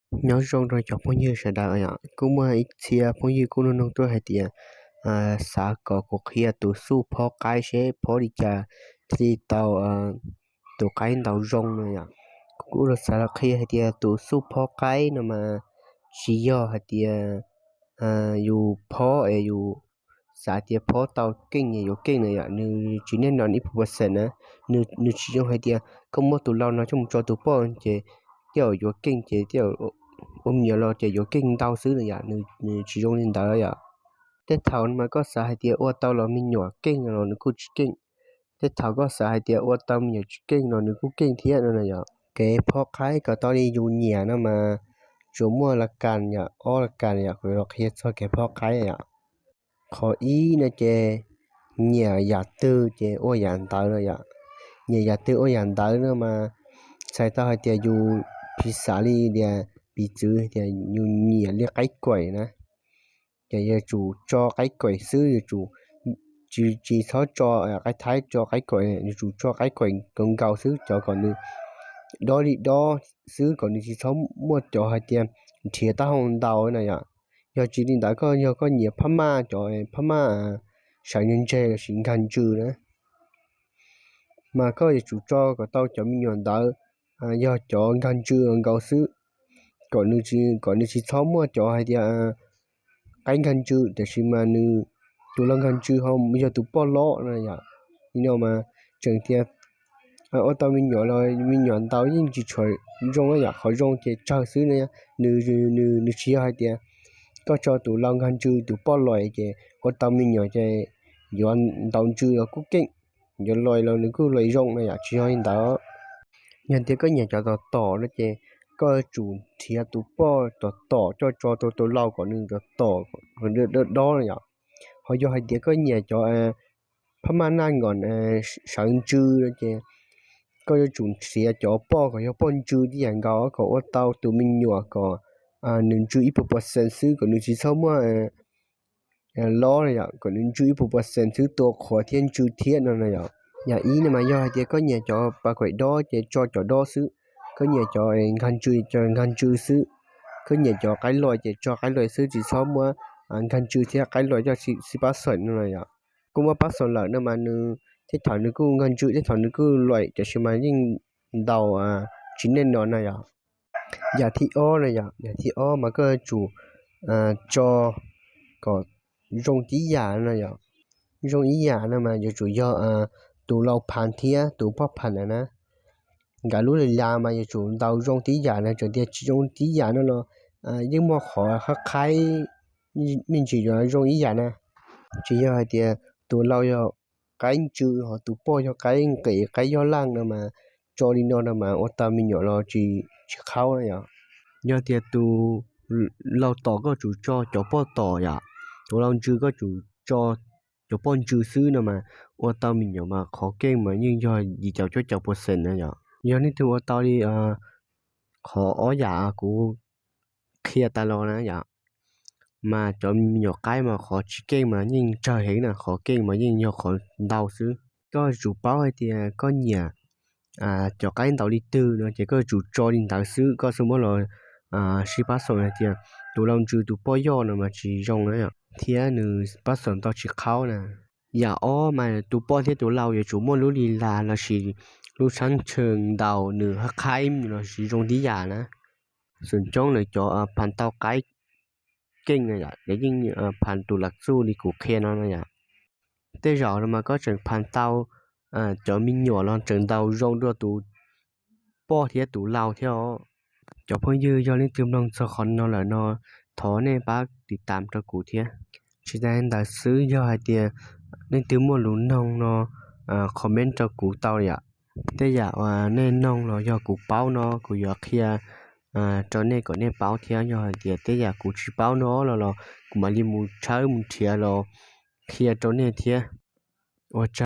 Nyob zoo rau cov phooj ywg sawv daws yom, kuj muaj ib txhia phooj ywg kuj nug nug tuaj hais tias xav kom kuv qhia tus xuj phob qaib seb phob li cas thiaj li tau tus qaib ntaus zoo no yom. Kuv kuj los xav los qhia hais tias tus xuj phob qaib no mas tsis yog hais tias yus phob es yus xav tias phob tau keej es yuav keej na yom, nws tsis nej no ib puas percent na. Nws tsis zoo hais tias koj muab tus lau no coj mus tso tus poj ces tej zaum yuav keej ces tej zaum ua me nyuam los ces yuav keej ntau xwb na yom, nws tsis zoo li ntawd yom. Tej thaum mas koj xav hais tias ua tau los me nyuam keej los nws kuj tsis keej. Tej thaum koj xav hais tias ua tau me nyuam tsis keej los nws kuj keej thiab no na yom. Kev phob qaib kom tau li yus nyiam no mas tsuas muaj la kas yom, ob la kas yom, kuv los qhia txog kev phob qaib yom. Qhov ib no ces nyiam yam twg ces ua yam ntawd no yom. Nyiam yam twg ua yam ntawd no mas txhais tau hais tias yus piv xam li tias piv txwv tias yus nyiam li qaib kaim na, ces yuav tsum tso qaib kaim xwb, yuav tsum tsis txhob tso qaib thaib, tso qaib kaim, yuav tsum tso qaib kaim nkaus nkaus xwb, cov kom nws dob li dob xwb, kom nws tsis txhob muaj cov hais tias nrhiav taub hau ntau na yom. Yog tsis li ntawd koj yog koj nyiam phab maj, cov phab maj sawv ntseg ntseg lossis nkag ntsws na, mas koj yuav tsum tso kom tau cov me nyuam ntawd yog cov nkag ntsws nkaus xwb, kom nws tsis txhob muaj cov hais tias qaib nkag ntsws, tiam sis mas nws tus lau nkag ntsws ho yog tus poj lob no yom. Li no mas tseem tias ua tau me nyuam los me nyuam ntau yeej tsis tshua zoo yom, qhov zoo ces tsawg xwb no. Nws tsis yog hais tias koj tso tus lau nkag ntsws tus poj lob ces ua tau me nyuam ces yuav ntaus ntsws los kuj keej, yuav lob los nws kuj lob zoo no yom, tsis yog li ntawd. Yog tias koj nyiam cov tom tom no ces koj yuav tsum nrhiav tus poj tom tom coj tso rau tus lau kom nws tom tom dob dob no yom. Ho yog hais tias koj nyiam cov phab maj naj nkoos sawv ntsws no ces koj yuav tsum nrhiav cov poj kom yog poj ntsws tib yam nkaus kom ua tau tus me nyuam kom nws ntsws ib puas percent xwb, kom nws tsis txhob muaj lob no yom, kom nws ntsws ib puas percent xwb, tua qhuav thiab ntsws thiab no no yom. Yam ib no mas yog hais tias koj nyiam cov pas kaim dob ces tso cov dob xwb, koj nyiam cov nkag ntsws cov nkag ntsws xwb, koj nyiam cov qaib lob ces tso qaib lob xwb, tsis txhob muab nkag ntsws thiab qaib lob coj xib pab xeem no no yom. Kuj muab pab xeem lawm no mas nws tej thaum nws kuj nkag ntsws, tej thaum nws kuj lob, tiam sis mas yeej ntaus tsis nej no no yom. Yam thib ob no yom, yam thib ob mas koj yuav tsum tso kom zoo tib yam no yom. Zoo ib yam no mas yuav tsum yog tus lau phaj thiab tus poj phaj na. Nkawd lub li las mas yuav tsum ntaus zoo tib yam no, tseem tias tsis zoo tib yam no los yeej muaj qhov qhaib me ntsis yuav zoo ib yam na. Tsis yog hais tias tus lau yog qaib ntsws ho tus poj yog qaib nqis qaib yob laj no mas tso li no no mas ua tau me nyuam los tsis qhaub na yom. Yog tias tus lau tom koj tsum tso cov poj tom yom, tus lau ntsws koj tsum tso cov poj ntsws xwb no mas ua tau me nyuam mas qhov keej mas yeej yog yim caum cuaj caum percent na yom. Yog leej twg ua tau li qhov ob yam kuv qhia tas los na yom, mas cov me nyuam qaib mas qhov tsis keej mas yeej tsawg heev na, qhov keej mas yeej yog qhov ntau xwb. Koj yuav tsum paub hais tias koj nyiam cov qaib ntaus li twg no ces koj yuav tsum tso li ntawd xwb, koj txhob muab los sib pab xeem hais tias tus lau ntsws tus poj yoj no mas tsis zoo na yom, thiab nws pab xeem tau tsis qhaub na. Yam ob mas tus poj thiab tus lau yuav tsum muaj lub li las lossis lub tshaab tsheej ntaus nws hab qhaib lossis zoo tib yam na. Xum coob lawv cov phaj tau qaib keej na yom, lawv yeej phaj tus lam txuj li kuv qhia no na yom. Tej zaum no mas koj tseem phaj tau cov me nyuam los tseem ntaus zoo dua tus poj thiab tus lau thiab os. Cov phooj ywg, yog leej twg mloog txog qhov no lawm no, thov nej pab tiv tam rau kuv thiab. Tsis tas ntawd xwb, yog hais tias leej twg muaj lus noog no comment rau kuv tau yom. Tej yam uas nej noog los yog kuv paub no kuv yuav qhia rau nej kom nej paub thiab. Yog hais tias tej yam kuv tsis paub no los los kuv mam li mus tshawb mus nrhiav los qhia rau nej thiab. Ua tsaug.